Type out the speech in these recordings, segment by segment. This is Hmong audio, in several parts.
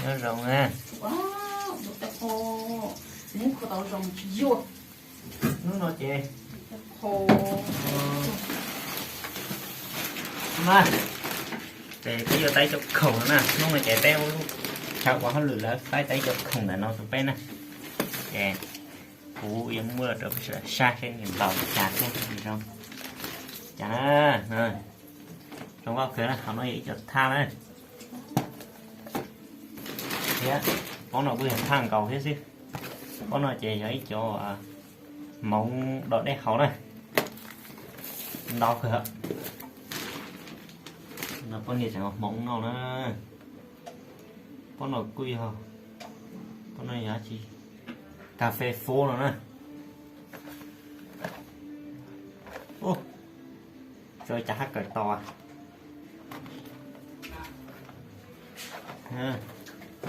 Nyob zoo na. Hnub no ces na, ces peb yuav tau ib co khoom na. Hnub no ces peb ua lub chaw ua hauj lwm lawv faib tau ib co khoom ntawm no rau peb na. Ces kuv yuav muab rau peb sawv daws saib seb nws ntaus li cas thiab zoo li cas na. Zoo nkauj kawg na, hauv no yog ib co thaj na. Thiab pob no kuj yog thaj nkaus thiab xwb. Pob no ces yog ib co hmoov dog dej haus na. Ntau kawg. No poj niam tseem ua hmoov noj na. Pob no kuj yog, pob no yog tsis, kas fes fub no na. Ua, tso cas haj kawm tau.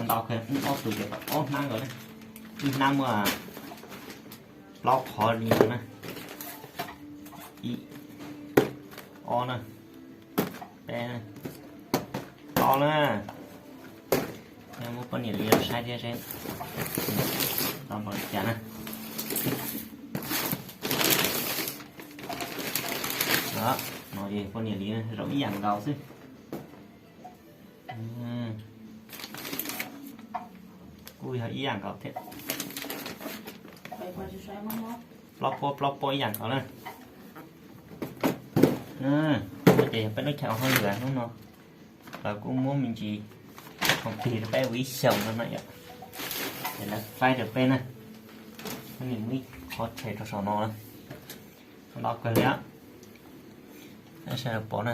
Ntau kawg, wb ob tug ces tau ob hnab nkaus na. Ib hnab muaj plaub qhov li no na. Ib, ob na, peb, plaub na. Muab poj niam li los saib thiab seb tau npaum li cas na. No ces poj niam li zaum ib yam nkaus xwb. Kuj yog ib yam nkaus thiab. Plaub pob plaub pob ib yam nkaus na. Ces yog peb lub chaw ua hauj lwm hnub no, lawv kuj muab me ntsis khoom tig rau peb ua ib xyoos no na yom. Ces lawv faib rau peb na. Peb muab ib qho tshem rau saum no na. Ntau kawg li. Sawv daws pom na.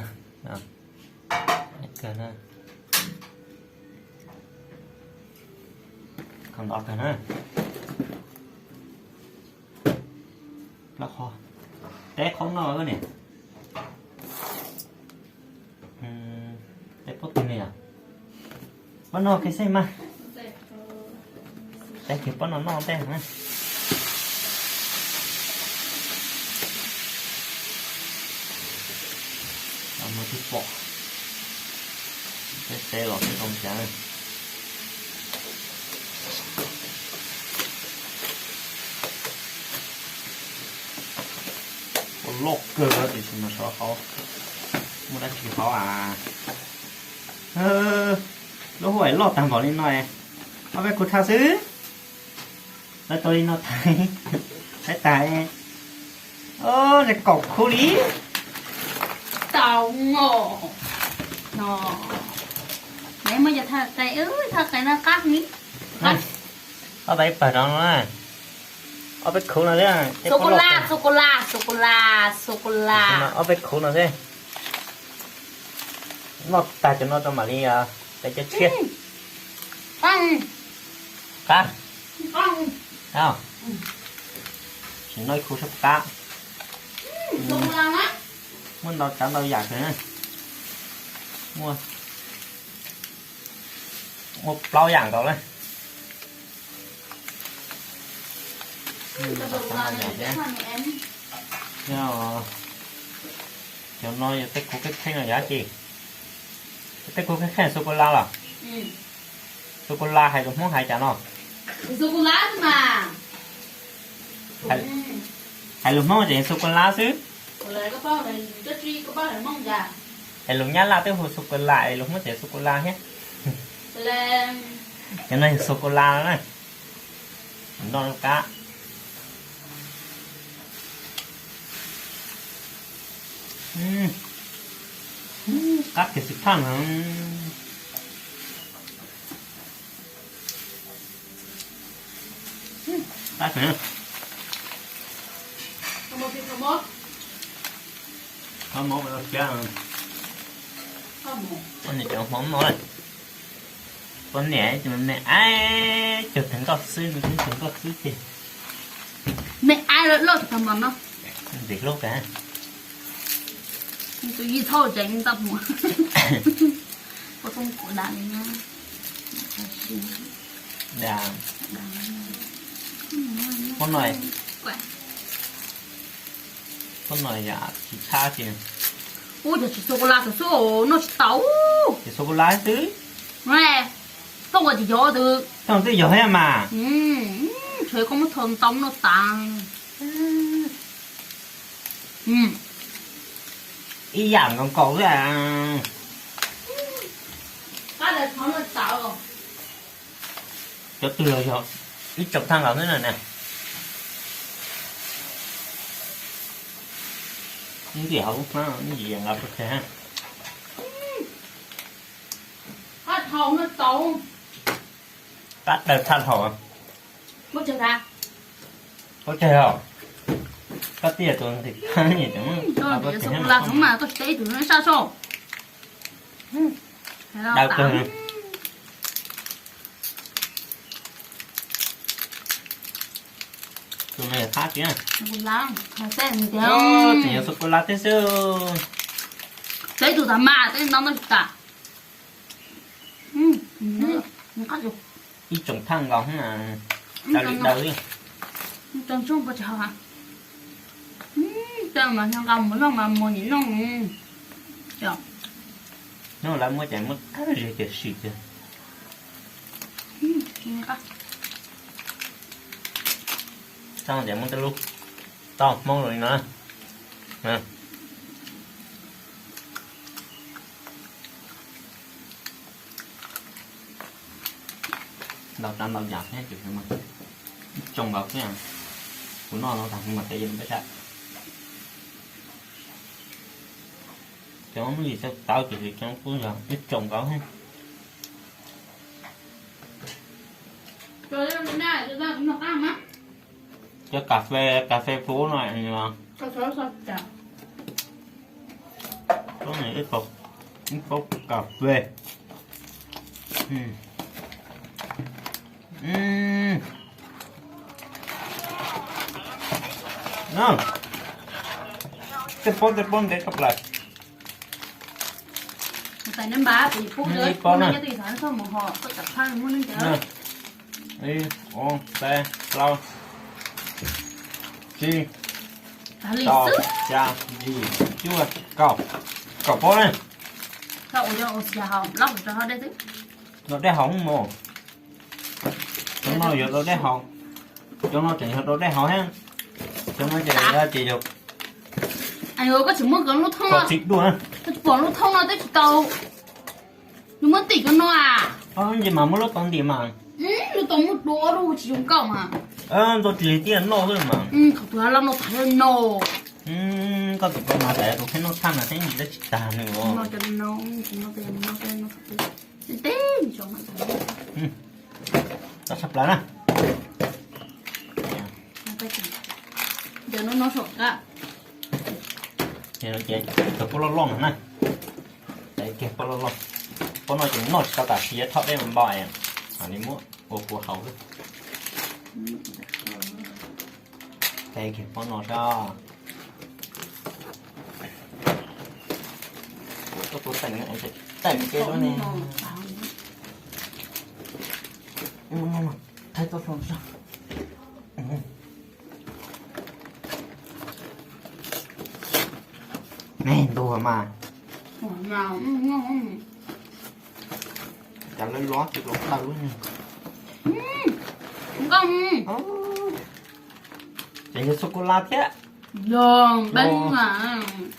Kawg na. Kho ntau kawg na. Plaub qhov. Teb qhov no niam. Teb pob twg ne yom? Pob no khe xej mas. Teb kiag pob no noj ntej na. Muaj twb pom. Peb teb los peb zoo cas. Ua loj kawg tiam sis mas xyov hauv muaj dab tsi hauv a. Lub hauv loj tag npaum li no, ob peb khub thaj xwb. Lawv tau li no thaiv, thaiv tas, o, kaum khub li. Tau no, no, neb muab cov thaj qe, thaj qe no qab li. Ob tau ib pawg no no na. Ob peb khub no xwb. Sô cô la, sô cô la, sô cô la, sô cô la. Ob peb khub no xwb. Noj tag cov no rau mam li, cov tshiab. Qab. Tsis noj ib khub sab qab. Muaj ntau tsav ntau yam kawg na. Muaj, muaj plaub yam nkaus na. Cov no yog tej khub kheej kheej los yog dab tsi? Tej khub kheej kheej sô cô la los? Sô cô la hais lus Hmoob hais cas no? Hais lus Hmoob ces sô cô la xwb. Es lus Nyab Laj twb hu sô cô la es lus Hmoob ces sô cô la thiab. Cov no yog sô cô la na. Noj qab. Qab tiag xwm thaj no. Qab kawg. Qhov mov los kiag. Poj niam cov hmoov no, poj niam me aib cog tag nkauj xwb, me tub cog nkauj xwb ces me aib loj tag mos no. Ntxim hlub kawg. Tus yij thaub tseem ntau hmoov. Ua toob kuv dam li no. Poj no, poj no yam tsis tshab ces. Ub, cov tsis xua ku la xwb, noj tsis tau. Tsis xua ku la xwb. Thooj ua tsis yog twb. Thooj twb yog thiab mas. Tshuav koj muab thau ntau noj tas. Ib yam nkaus nkaus xwb. Cov twg los yog ib tsoom thaj nkaus xwb na. Ntiam hauv lub hnab ib yam nkaus pes tsawg. Qab daws thaj hauv. Koj tseg os. Koj tiaj tus ntim thaj nyiam cov. Daws kawg. Tus no yog thab tiag. Tseem yog xua ku la tib xwb. Teb tus tas mas teb no no tas. Ib tsoom thaj nkaus, daws li daws li. Hnub lawv muab ces muab thawj zes tias sim tiag. Tau tias muab tej lub tau Hmoob li no. Ntau tsav ntau yam thiab, ib tsoom nkaus xwb. Kuv noj no tag kuv mam qhia peb saib. Cov muaj yim txawj tawv tiam sis cov kuj yog ib tsoom nkaus. Cov kas fes, kas fes pub no. Ib pob kas fes. Tej pob tej pob ntev tshaj plaws. Ib pob na. Ib, ob, peb, plaub, tsib, rau, xya, yim, cuaj, kaum. Kaum pob na. Rau dej haus mus. Cov no yog rau dej haus. Cov no tseem yog rau dej haus thiab. Cov no ces, ces yog. Koj tsis muab cov lub thoob no, koj tsis pom lub thoob no twb tsis tau. Nws muab ntim cov no a. Ces mas muab lub tod ntim mas. Lub tod muab dua lub tsis zoo nkauj mas. Ntxo tsis tiaj noj xwb mas. Thaum tus loj no thaum no. Koj tus koj mas tas tus pheej noj thaj mas pheej ntim dab tsi tag nws. Teb teb tshaj plaws na. Ces no no saum qab. Ces no ces cov pob loj loj no na. Cov pob loj loj. Pob no ces noj tsis tau tam sim thauj dej npau es mam li muab ua puav haus xwb. Ces pob no sab. Koj puas teem, teem ke lub ne. Thaij tuaj. Ne ntuag mas. Cas lawv lob tsis los daws lub ne. Ces yog xu ku la thiab.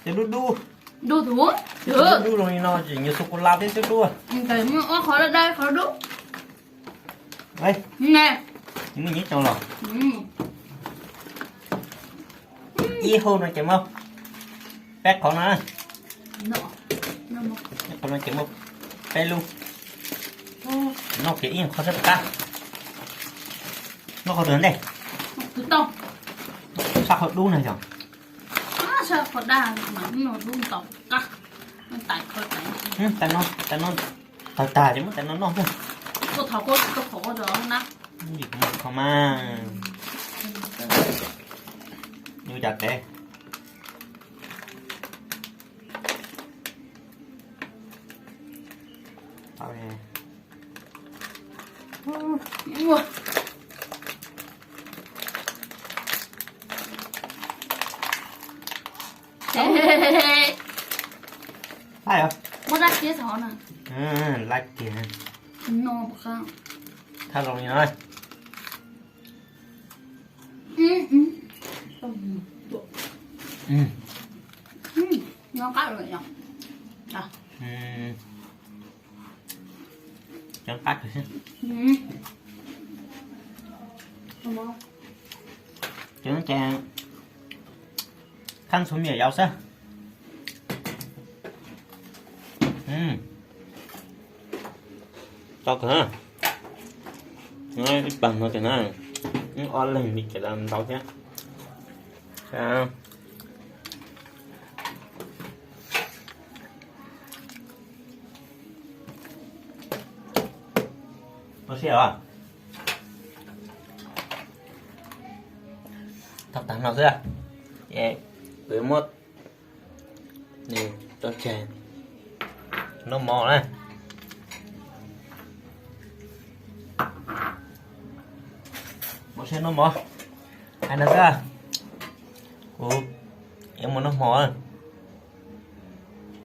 Ces dub dub. Dub dub zoo li no ces yog xu ku la thiab xwb dub. Muaj ib qho dawb dawb qhov dub. Muaj ib co los. Ib hauv no ces muaj peb qhov no. Ib qhov no ces muaj peb lub. Noj kiag ib qho sab tom qab. Noj qhov twg ntej? Sab qhov dub na yog. Tais no, tais no tawg tag ces muab tais no noj xwb. Yim kuv muab qhov mas. Yuav cas tev. Muab dab tsi xov na. Lab kiag. No, thaj zoo li no. Nyob qab lawm yom. Cov qab kawg xwb. Cov no ces khab ntxhuv me nyuam yaus xwb. Tau kawg. Ib pawg no ces na, wb ob leeg li ces ntau thiab. Tau siab os. Tau tag no xwb. Ces kuv muab tso tseg noj mov na. Muab siab noj mov. Hais no xwb, kuv yuav mus noj mov.